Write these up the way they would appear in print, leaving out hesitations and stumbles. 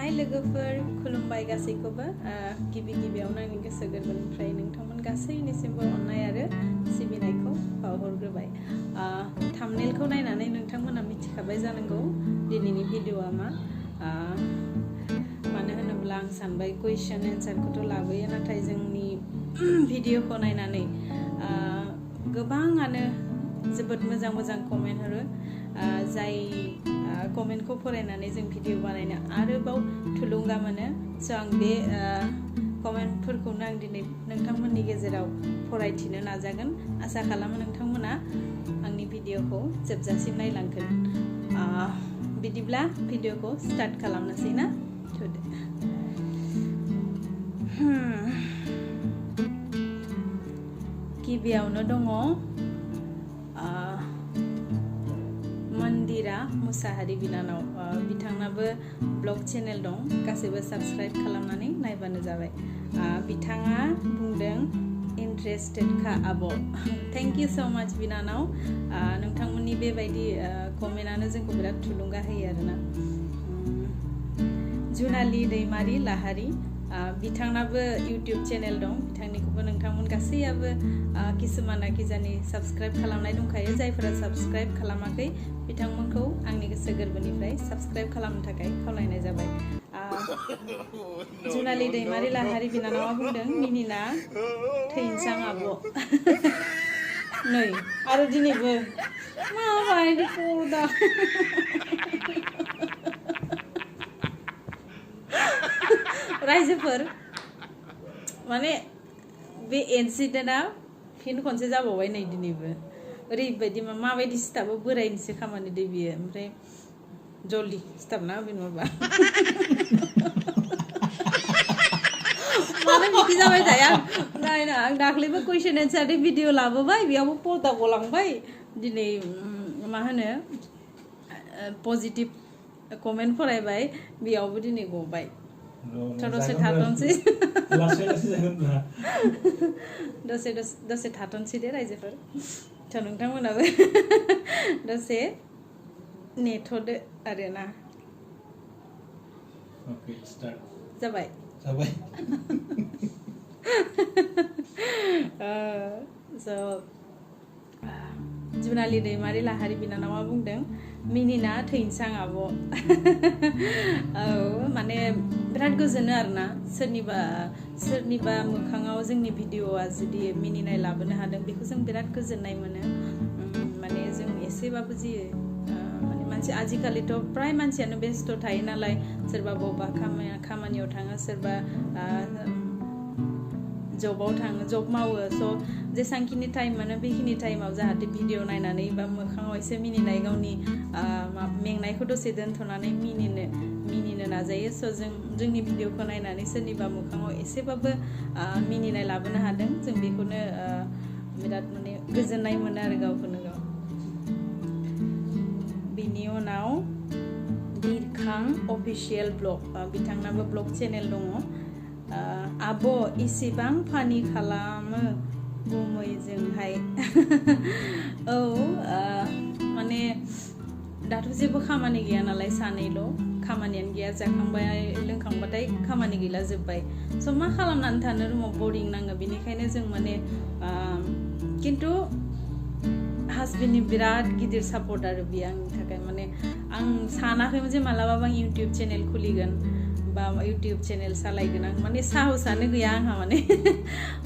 हाय लोगोफोर खुलुमबाय गासैखौबो गिबियावनो आंनि गोसो गोरबोनिफ्राय नोंथांमोन गासैनिसिमबो अननाय आरो सिबिनायखौ बावहरग्रोबाय थाम्बनेलखौ नायनानै नोंथांमोना मिथिखाबाय जानांगौ दिनैनि भिडिअआ मा मानो होनोब्ला आं सानबाय कुइसन एन्सारखौथ' लाबोयो नाथाय जोंनि भिडिअखौ नायनानै गोबाङानो जोबोद मोजां कमेन्ट हरो जाय कमेन्टखौ फरायनानै जों भिडिअ बानायनो आरोबाव थुलुंगा मोनो स' आं बे कमेन्टफोरखौनो आं दिनै नोंथांमोननि गेजेराव फरायथिनो नाजागोन आसा खालामो नोंथांमोना आंनि भिडिअखौ जोबजासिम नायलांगोन बिदिब्ला भिडिअखौ स्टार्ट खालामनोसै ना गिबियावनो दङ मन्दिरा मुसाहारि बिनानाव बिथांनाबो ब्लग चेनेल दं गासैबो साबस्क्राइब खालामनानै नायबानो जाबाय बिथाङा बुंदों इन्ट्रेस्टेडखा आब' थेंक इउ स' माच बिनानाव नोंथांमोननि बेबायदि कमेन्टआनो जोंखौ बिराद थुलुंगा होयो आरोना जुनालि दैमारि लाहारि बिथांनाबो इउटिउब चेनेल दं बिथांनिखौबो नोंथांमोन गासैयाबो किसुमाना किजानि साबस्क्राइब खालामनाय दंखायो जायफोरा साबस्क्राइब खालामाखै बिथांमोनखौ आंनि गोसो गोरबोनिफ्राय साबस्क्राइब खालामनो थाखाय खावलायनाय जाबाय जुनालि दैमारि लाहारि बिनानावा बुंदों मिनिना थैनसां आब' नै आरो दिनैबो माबायदि खदा रायजोफोर माने बे इनसिडेन्टआ फिन खनसे जाबावबाय नै दिनैबो ओरैबायदि माबायदि सिथाबो बोरायनिसो खामानि दै बियो ओमफ्राय जल्दि सिथाबना होबाय नङाबा मानो बिदि जाबाय थाया नायना आं दाख्लैबो कुइसन एन्सारनि भिडिअ लाबोबाय बेयावबो पर्दा गलांबाय दिनै मा होनो पजिटिभ कमेन्ट फरायबाय बेयावबो दिनै गबाय दसे थाथ'नोसै दसे थाथ'नोसै दे रायजोफोर थ' नोंथांमोनाबो दसे नेथ'दो आरोना जाबाय जुनालि दैमारि लाहारि बिनानावा बुंदों मिनिना थैनसां आब' औ माने बिराद गोजोनो आरोना सोरनिबा मोखाङाव जोंनि भिडिअआ जुदि मिनिनाय लाबोनो हादों बेखौ जों बिराद गोजोननाय मोनो माने जों एसेबाबो जि माने मानसि आजिखालिथ' फ्राय मानसियानो बेस्थ' थायो नालाय सोरबा बबेबा खामानियाव थाङो सोरबा जबाव थाङो जब मावो स' जेसांखिनि टाइम मोनो बेखिनि टाइमाव जाहाथे भिडिअ नायनानै बा मोखाङाव एसे मिनिनाय गावनि मेंनायखौ दसे दोनथ'नानै मिनिनो नाजायो स' जोंनि भिडिअखौ नायनानै सोरनिबा मोखाङाव एसेबाबो मिनिनाय लाबोनो हादों जों बेखौनो बिराद माने गोजोननाय मोनो आरो गावखौनो गाव बिनि उनाव बिरखां अफिसियेल ब्लग बिथांनाबो ब्लग चेनेल दङ आब' इसेबां फानि खालामो गुमैजोंहाय औ माने दाथ' जेबो खामानि गैया नालाय सानैल' खामानियानो गैया जाखांबाय लोंखांबाथाय खामानि गैला जोब्बाय स' मा खालामनानै थानो रुमाव बरिं नाङो बेनिखायनो जों माने खिन्थु हासबेन्डनि बिराद गिदिर सापर्ट आरो बियो आंनि थाखाय माने आं सानाखैमोन जे मालाबाबो आं इउटिउब चेनेल खुलिगोन बा इउटिउब चेनेल सालायगोन आं माने साहसानो गैया आंहा माने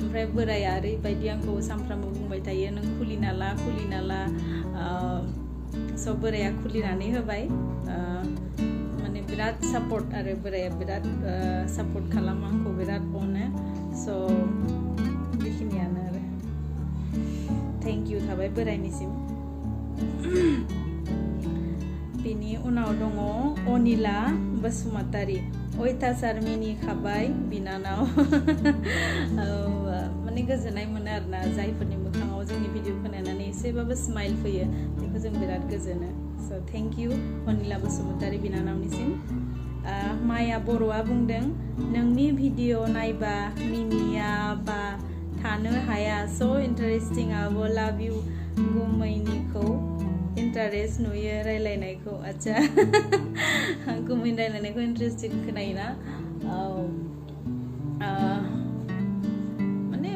ओमफ्राय बोराया ओरैबायदि आंखौ सानफ्रामबो बुंबाय थायो नों खुलिना ला स' बोराया खुलिनानै होबाय माने बिराद सापर्ट आरो बोराया बिराद सापर्ट खालामो आंखौ बिराद अनो स' बेखिनियानो आरो थेंक इउ थाबाय बोरायनिसिम बिनि उनाव दङ अनिला बसुमतारी अयथासार मिनिखाबाय बिनानाव माने गोजोननाय मोनो आरोना जायफोरनि मोखाङाव जोंनि भिडिअखौ नायनानै एसेबाबो स्माइल फैयो बेखौ जों बिराद गोजोनो स' थेंक इउ अनिला बसुमतारी बिनानावनिसिम माया बर'आ बुंदों नोंनि भिडिअ नायबा मिनियाबा थानो हाया स' इन्टारेस्टिं आब' लाभ इउ गुमैनिखौ इन्टारेस्ट नुयो रायलायनायखौ आच्छा गुमै रायलायनायखौ इन्टारेस्टिं खोनायोना माने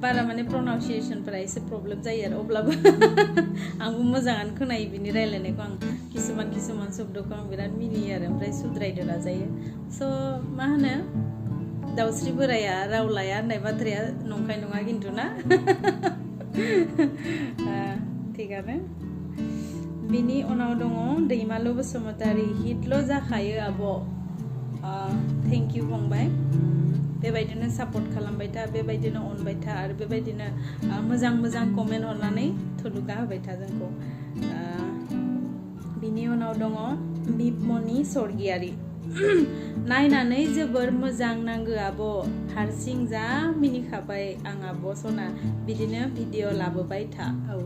बारा माने प्रनाउन्सिएसनफोरा एसे प्रब्लेम जायो आरो अब्लाबो आंबो मोजाङानो खोनायो बिनि रायलायनायखौ आं किसुमान शब्दखौ आं बिराद मिनियो आरो ओमफ्राय सुद्रायदो लाजायो स' मा होनो दाउस्रि बोराया राव लाया होननाय बाथ्राया नंखाय नङा खिन्थु ना थिगानो बिनि उनाव दङ दैमालु बसुमतारी हिटल' जाखायो आब' थेंक इउ फंबाय बेबायदिनो सापर्ट खालामबाय था बेबायदिनो अनबाय था आरो बेबायदिनो मोजां कमेन्ट हरनानै थुलुंगा होबाय था जोंखौ बिनि उनाव दङ बिपमनि सरगियारि नायनानै जोबोर मोजां नांगो आब' हारसिं जा मिनिखाबाय आं आब' सना बिदिनो भिडिअ लाबोबाय था औ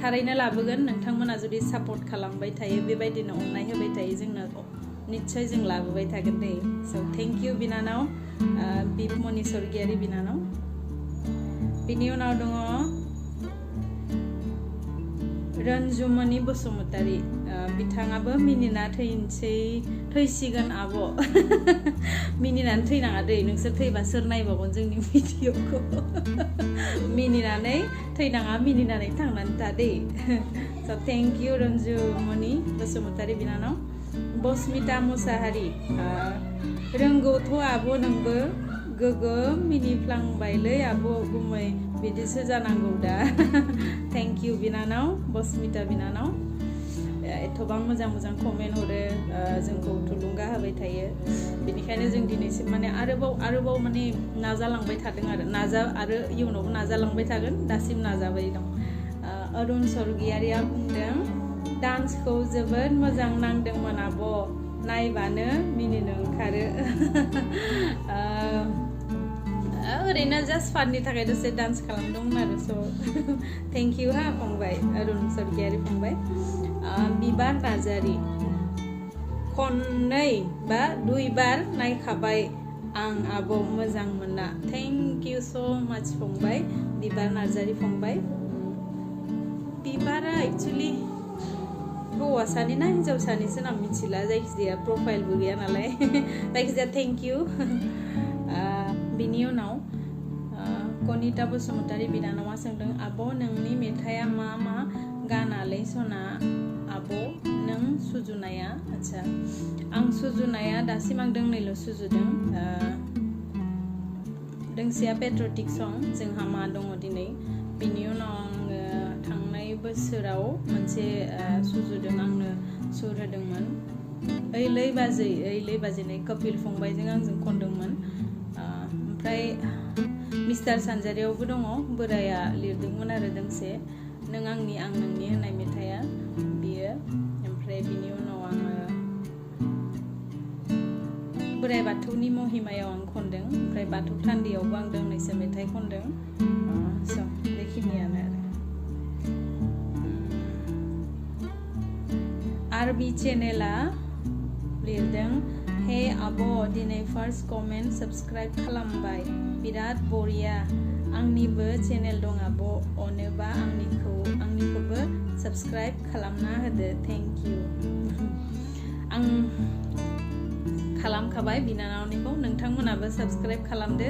थारैनो लाबोगोन नोंथांमोना जुदि सापर्ट खालामबाय थायो बेबायदिनो अननाय होबाय थायो जोंनो निश्चय जों लाबोबाय थागोन दे स' थेंक इउ बिनानाव बिपमनि सरगियारि बिनानाव बिनि उनाव दङ रन्जुमनि बसुमतारी बिथाङाबो मिनिना थैसिगोन आब' मिनिनानै थैनाङा दै नोंसोर थैबा सोर नायबावगोन जोंनि भिडिअखौ मिनिनानै थैनाङा मिनिनानै थांनानै था दै स' थेंक इउ रन्जुमनि बसुमतारी बिनानाव बसमिता मुसाहारि रोंगौथ' आब' नोंबो गोगोम मिनिफ्लांबायलै आब' गुमै बिदिसो जानांगौ दा थेंक इउ बिनानाव बसमिता बिनानाव एथबां मोजां कमेन्ट हरो जोंखौ थुलुंगा होबाय थायो बेनिखायनो जों दिनैसिम माने आरोबाव माने नाजालांबाय थादों आरो इयुनावबो नाजालांबाय थागोन दासिम नाजाबाय दं अरुण सरगियारिया बुंदों डान्सखौ जोबोद मोजां नांदोंमोन आब' नायबानो मिनिनो ओंखारो ओरैनो जास्ट फाननि थाखाय दसे डान्स खालामदोंमोन आरो स' थेंक इउ हा फंबाय अरुण सरगियारि फंबाय बिबार नार्जारि खननै बा 2 बार नायखाबाय आं आब' मोजां मोना थेंक इउ स' माच फंबाय बिबार नार्जारि फंबाय बिबारा एक्चुअली हौवासानि ना हिन्जावसानिसो नाम मिथिला जायखिजाया प्रफाइलबो गैया नालाय जायखिजाया थेंक इउ बिनि उनाव कनिता बसुमतारी बिनानावा सोंदों आब' नोंनि मेथाइया मा गानालै सना आब' नों सुजुनाया आच्छा आं सुजुनाया दासिम आं दोंनैल' सुजुदों दोंसेया पेट्रियटिक सं जोंहा मा दङ दिनै बिनि उनाव आङो थांनाय बोसोराव मोनसे सुजुदों आंनो सुर होदोंमोन ओइलै बाजै कपिल फंबायजों आंजों खनदोंमोन ओमफ्राय मिस्टार सानजारियावबो दङ बोराया लिरदोंमोन आरो दोंसे नों आंनि आं नोंनि होननाय मेथाइया बियो ओमफ्राय बिनि उनाव आङो बोराइ बाथौनि महिमायाव आं खनदों ओमफ्राय बाथौ थान्दैयावबो आं दोंनैसो मेथाइ खनदों स' बेखिनियानो आरो बि चेनेला लिरदों हे आब' दिनै फार्स्ट कमेन्ट साबस्क्राइब खालामबाय बिराद बरिया आंनिबो चेनेल दं आब' अनोबा आंनिखौबो साबस्क्राइब खालामना होदो थेंक इउ आं खालामखाबाय बिनानावनिखौ नोंथांमोनाबो साबस्क्राइब खालामदो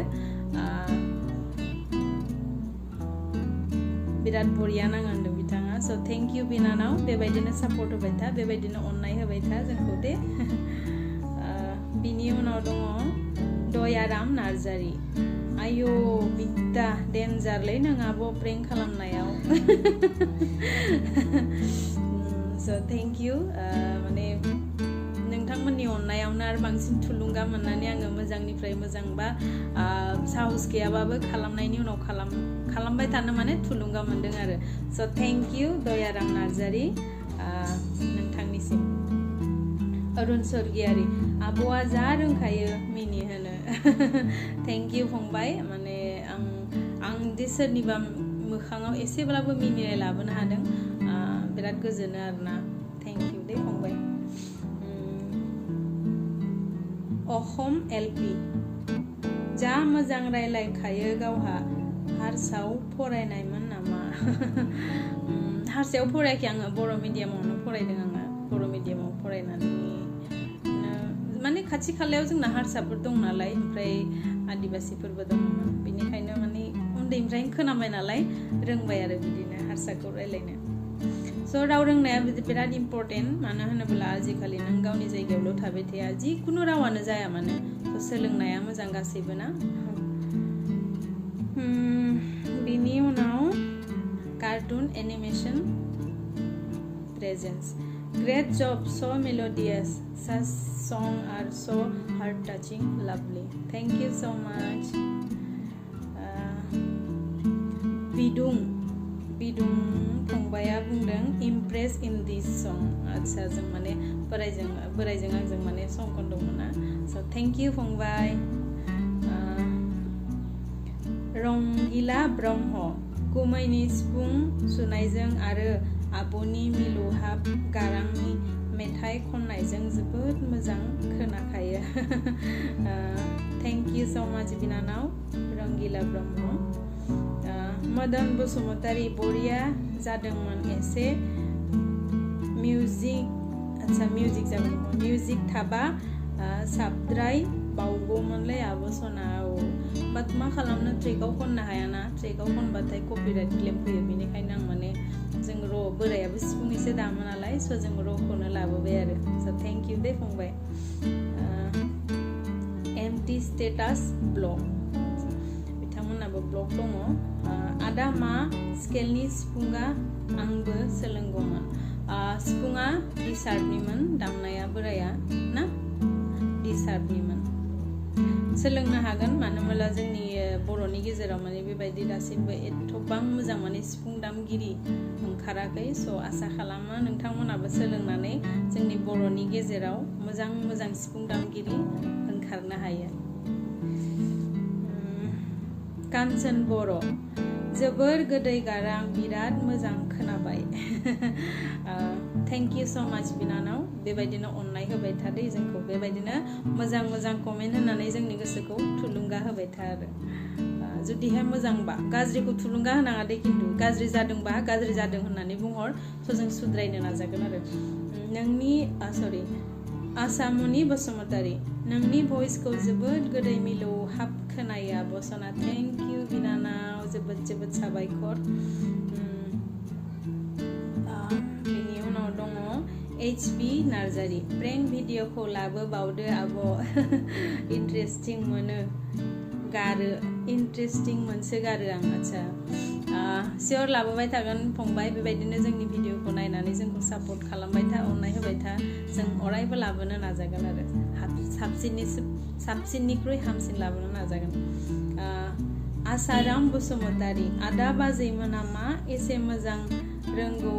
बिराद बरिया नांदों बिथाङा स' थेंक इउ बिनानाव बेबायदिनो सापर्ट होबाय था बेबायदिनो अननाय होबाय था जोंखौ दे बिनि उनाव दङ दयाराम नार्जारि आयौ बिद्दा डेन्जारलै नों आब' प्रेंक खालामनायाव स' थेंक इउ माने नोंथांमोननि अननायावनो आरो बांसिन थुलुंगा मोननानै आङो मोजांनिफ्राय मोजां बा साहस गैयाबाबो खालामनायनि उनाव खालामबाय थानो माने थुलुंगा मोनदों आरो स' थेंक इउ दयाराम नार्जारि नोंथांनिसिम अरुण सरगियारि आब'आ जा रोंखायो मिनिहोनो थेंक इउ फंबाय माने आं दि सोरनिबा मोखाङाव एसेब्लाबो मिनिनाय लाबोनो हादों बिराद गोजोनो आरोना थेंक इउ दे फंबाय अहम एलपि जा मोजां रायलायखायो गावहा हारसायाव फरायनायमोन नामा हारसायाव फरायाखै आङो बर' मिडियामावनो फरायदों आङो बर' मिडियामाव फरायनानै खाथि खालायाव जोंना हारसाफोर दं नालाय ओमफ्राय आदिबासिफोरबो दंमोन बेनिखायनो माने उन्दैनिफ्रायनो खोनाबाय नालाय रोंबाय आरो बिदिनो हारसाखौ रायलायनो स' राव रोंनाया बिराद इम्परटेन्ट मानो होनोब्ला आजिखालि नों गावनि जायगायावल' थाबाय थाया जिखुनु रावानो जाया मानो स' सोलोंनाया मोजां गासैबो ना बिनि उनाव cartoon animation presence great job so melodious such songs are so heart touching lovely thank you so much bidung फंबाया बुंदों impressed in this song आच्छा जों माने बोरायजों आंजों माने सं खनदोंमोन ना so thank you फंबाय रंगिला ब्रह्म गुमैनि सिफुं सुनायजों आरो आब'नि मिलौहाब गारांनि मेथाइ खननायजों जोबोद मोजां खोनाखायो थेंक इउ स' माच बिनानाव रंगिला ब्रह्म मदन बसुमतारी बरिया जादोंमोन एसे मिउजिक थाबा साबद्राय बावगौमोनलै आब' सना बाट मा खालामनो ट्रेकआव खननो हायाना ट्रेकआव खनबाथाय कपिराइट क्लेम फैयो बेनिखायनो आं माने जों बोरायाबो सिफुं एसे दामो नालाय स' जों र'खौनो लाबोबाय आरो स' थेंक इउ दे फंबाय एमटि स्टेटास ब्लग बिथांमोनाबो ब्लग दङ आदा मा स्केलनि सिफुङा आंबो सोलोंगौमोन सिफुङा डि शार्पनिमोन दामनाया बोराया ना डि शार्पनिमोन सोलोंनो हागोन मानो होनोब्ला जोंनि बर'नि गेजेराव माने बेबायदि दासिमबो एथबां मोजां माने सिफुं दामगिरि ओंखाराखै स' आसा खालामो नोंथांमोनाबो सोलोंनानै जोंनि बर'नि गेजेराव मोजां सिफुं दामगिरि ओंखारनो हायो कानचन बर' जोबोर गोदै गारां बिराद मोजां खोनाबाय थेंक इउ स' माच बिनानाव बेबायदिनो अननाय होबाय था दे जोंखौ बेबायदिनो मोजां कमेन्ट होनानै जोंनि गोसोखौ थुलुंगा होबाय था आरो जुदिहाय मोजांबा गाज्रिखौ थुलुंगा होनाङा दे खिन्थु गाज्रि जादोंबा गाज्रि जादों होननानै बुंहर स' जों सुद्रायनो नाजागोन आरो नोंनि आसामुनि बसुमतारी नोंनि भइसखौ जोबोद गोदै मिलौहाब खोनायो आब' सना थेंक इउ बिनानाव जोबोद साबायखर बेनि उनाव दङ HB नार्जारी प्रेंक भिडिअखौ लाबोबावदो आब' इन्ट्रेस्टिं मोनो इन्ट्रेस्टिं मोनसोगारो आं आच्छा सियर लाबोबाय थागोन फंबाय बेबायदिनो जोंनि भिडिअखौ नायनानै जोंखौ सापर्ट खालामबाय था अननाय होबाय था जों अरायबो लाबोनो नाजागोन आरो साबसिननिख्रुइ हामसिन लाबोनो नाजागोन आसाराम बसुमतारी आदा बाजैमोना मा एसे मोजां रोंगौ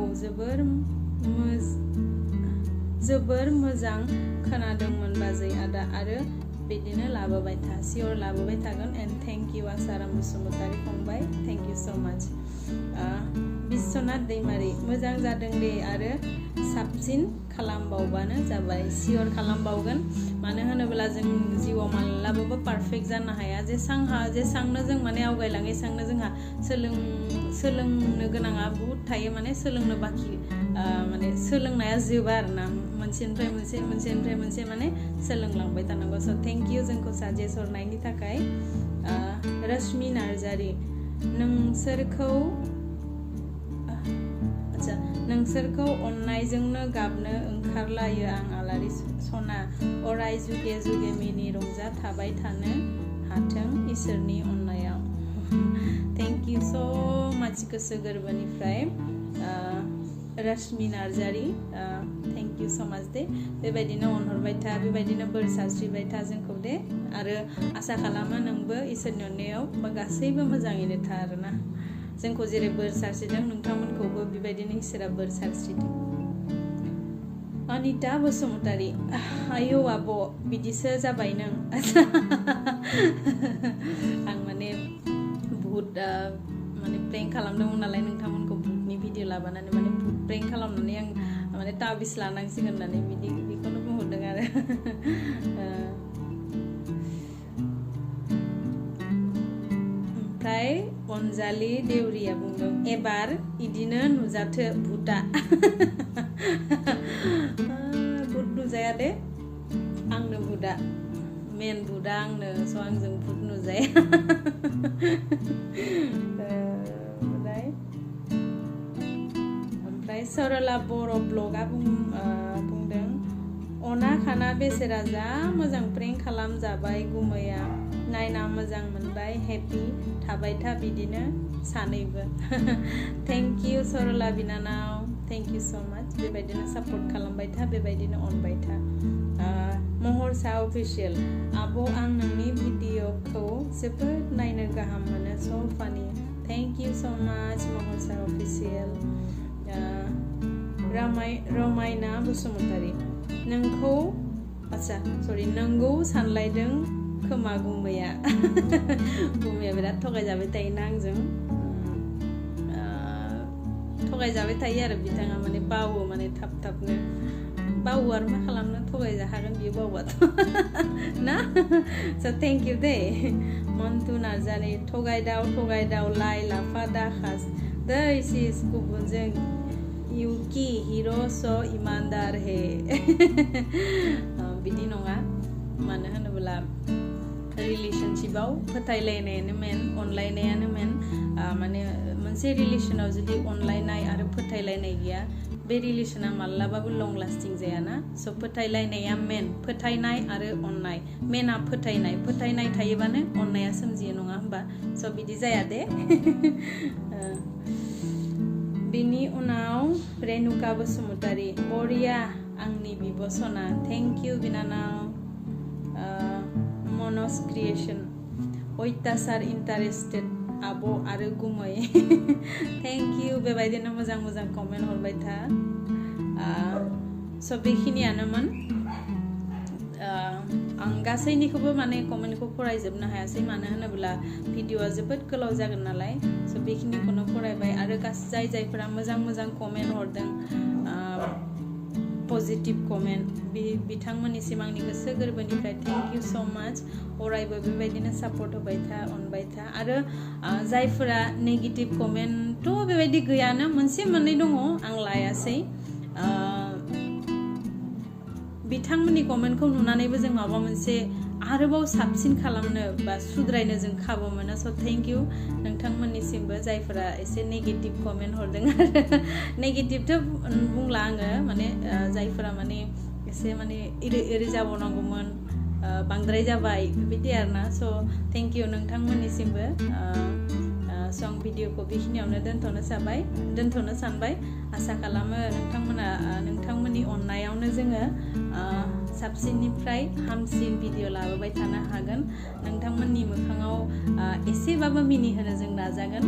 जोबोर मोजां खोनादोंमोन बाजै आदा आरो बिदिनो लाबोबाय था सियर लाबोबाय थागोन and thank you Asaram Basumatary फंबाय थेंक इउ स' माच बिश्वनाथ दैमारि मोजां जादों दे आरो साबसिन खालामबावबानो जाबाय सियर खालामबावगोन मानो होनोब्ला जों जिउआव मालाबाबो पारफेक्ट जानो हाया जेसांनो जों माने आवगायलाङो एसांनो जोंहा सोलोंनो गोनाङा बुहुत थायो माने सोलोंनो बाखि माने सोलोंनाया जोबा आरोना मोनसेनिफ्राय मोनसे माने सोलोंलांबाय थानांगौ स' थेंक इउ जोंखौ साजेस्ट हरनायनि थाखाय रश्मि नार्जारी नोंसोरखौ अननायजोंनो गाबनो ओंखारलायो आं आलारि सना अराय जुगे जुगे मिनि रंजा थाबाय थानो हाथों इसोरनि अननायाव थेंक इउ स' माच गोसो गोरबोनिफ्राय रश्मि नार्जारी थेंक इउ स' माच दे बेबायदिनो अनहरबाय था बेबायदिनो बोर सारस्रिबाय था जोंखौ दे आरो आसा खालामो नोंबो इसोरनि अननायाव गासैबो मोजाङैनो था आरोना जोंखौ जेरै बोर सारस्रिदों नोंथांमोनखौबो बेबायदिनो इसोरा बोर सारस्रिदों अनिता बसुमतारी आयौ आब' बिदिसो जाबाय नों आं माने बुहुत माने प्रेंक खालामदोंमोन नालाय नोंथांमोनखौ बुहुतनि भिडिअ लाबोनानै माने बुहुत प्रेंक खालामनानै आं माने ताबिस लानांसिगोन होननानै बेखौनो बुंहरदों आरो ओमफ्राय अनजालि देउरिया बुंदों एबार इदिनो नुजाथो भुटा भुट नुजाया दे आंनो आंनो बुदा मेन बुदा आंनो स' आंजों बुद नुजाया ओमफ्राय सरला बर' ब्लगा बुंदों अना खाना बेसेरा जा मोजां प्रेंक खालामजाबाय गुमैया नायना मोजां मोनबाय हेपि थाबाय था बिदिनो सानैबो थेंक इउ सरला बिनानाव थेंक इउ सो माच बेबायदिनो सापर्ट खालामबाय था बेबायदिनो अनबाय था महरसा अफिसियेल आब' आं नोंनि भिडिअखौ जोबोद नायनो गाहाम मोनो स' फानि थेंक इउ सो माच महरसा अफिसियेल रमायना बसुमतारी नोंखौ नोंगौ सानलायदों खोमा गुमैया गुमैया बिराद थगायजाबाय थायोना आंजों थगायजाबाय थायो आरो बिथाङा माने बावो माने थाब थाबनो बावो आरो मा खालामनो थगायजाखागोन बियो बावबाथ' ना स' थेंक इउ दे मन्टु नार्जारि थगायदाव लाइ लाफा दाखास दै सिस गुबुनजों इउकि हिर' स' इमानदार हे बिदि नङा मानो होनोब्ला रिलेशनशिपाव फोथायलायनायानो मेन अनलायनायानो मेन माने मोनसे रिलेशनाव जुदि अनलायनाय आरो फोथायलायनाय गैया बे रिलेशना माब्लाबाबो लं लास्टिं जायाना स' फोथायलायनाया मेन फोथायनाय आरो अननाय मेना फोथायनाय थायोबानो अननाया सोमजियो नङा होमबा स' बिदि जाया दे बिनि उनाव रेनुका बसुमतारी बरिया आंनि बिब'सना थेंक इउ बिनानाव मनस क्रिएशन अयथासार इन्टारेस्टेड आब' आरो गुमै थेंक इउ बेबायदिनो मोजां मोजां कमेन्ट हरबाय था स' बेखिनियानोमोन आं गासैनिखौबो माने कमेन्टखौ फरायजोबनो हायासै मानो होनोब्ला भिडिअआ जोबोद गोलाव जागोन नालाय स' बेखिनिखौनो फरायबाय आरो जायफोरा मोजां कमेन्ट हरदों पजिटिभ कमेन्ट बिथांमोननिसिम आंनि गोसो गोरबोनिफ्राय थेंक इउ स' माच अरायबो बेबायदिनो सापर्ट होबाय था अनबाय था आरो जायफोरा नेगेटिभ कमेन्टथ' बेबायदि गैयानो मोनसे मोननै दङ आं लायासै बिथांमोननि कमेन्टखौ नुनानैबो जों माबा मोनसे आरोबाव साबसिन खालामनो बा सुद्रायनो जों खाबु मोनो स' थेंक इउ नोंथांमोननिसिमबो जायफोरा एसे नेगेटिभ कमेन्ट हरदों आरो नेगेटिभथ' बुंला आङो माने जायफोरा माने एसे माने एरै जाबावनांगौमोन बांद्राय जाबाय बेबायदि आरोना स' थेंक इउ नोंथांमोननिसिमबो स' आं भिडिअखौ बेखिनियावनो दोनथ'नो सानबाय आसा खालामो नोंथांमोननि अननायावनो जोङो साबसिननिफ्राय हामसिन भिडिअ लाबोबाय थानो हागोन नोंथांमोननि मोखाङाव एसेबाबो मिनिहोनो जों नाजागोन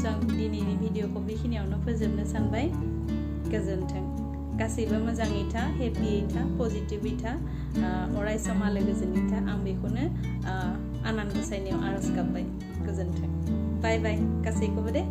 स' आं दिनैनि भिडिअखौ बेखिनियावनो फोजोबनो सानबाय गोजोन्थों गासैबो मोजाङै था हेपियै था पजिटिभै था अराय सम आलो गोजोनै था आं बेखौनो आनान गसाइनियाव आरज गाबबाय गोजोन्थों बाय बाय गासैखौबो दे